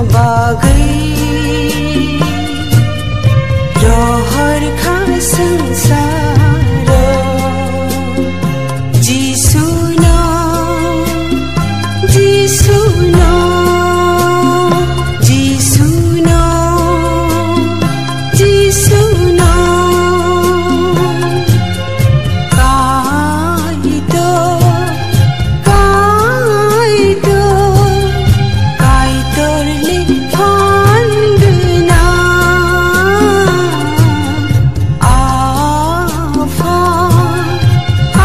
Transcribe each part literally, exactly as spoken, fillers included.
Bagwi rohor kha swngsaro. Jisuno, Jisuno, Jisuno, Jisuno. Kaitor, Kaitor, Kaitor le phan gwnang. Apha,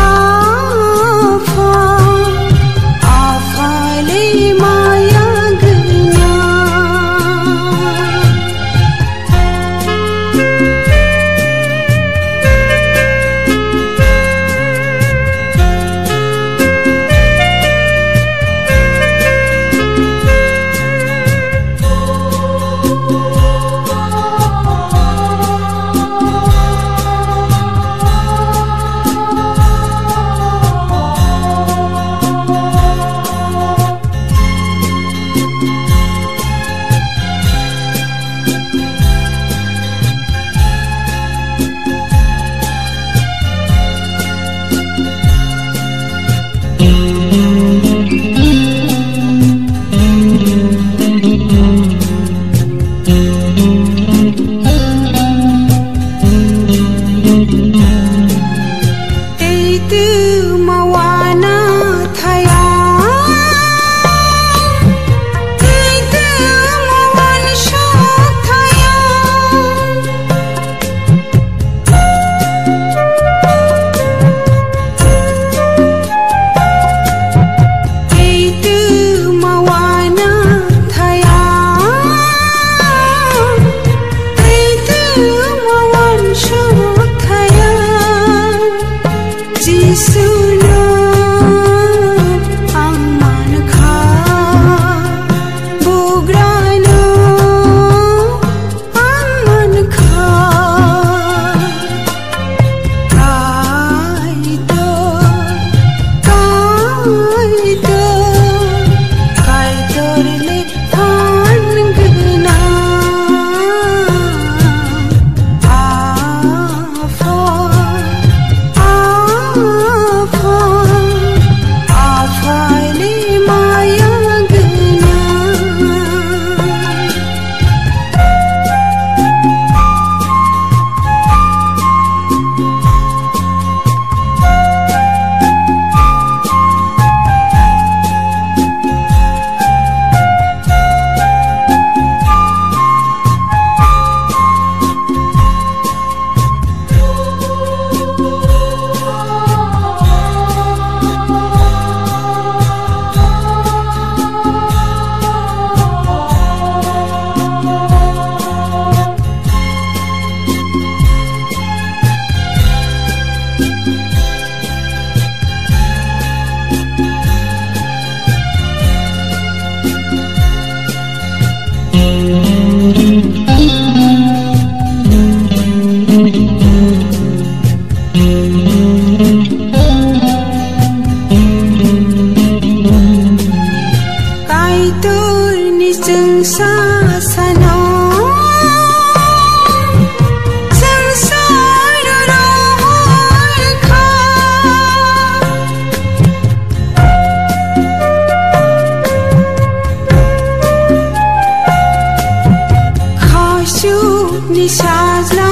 Apha, Apha le maya gwnang. Tei twma wana thaya, tei twma wansuk thaya. Tei twma wana thaya, tei twma wansuk thaya. Jisuno ang mankha, bugrano ang mankha. Kaitor, Kaitor, Kaitor le phan gwnang. Apha, Apha, Apha le maya gwnang. Kaitorni chwngsa sano, chwngsano rohor kha. Khasukni sajla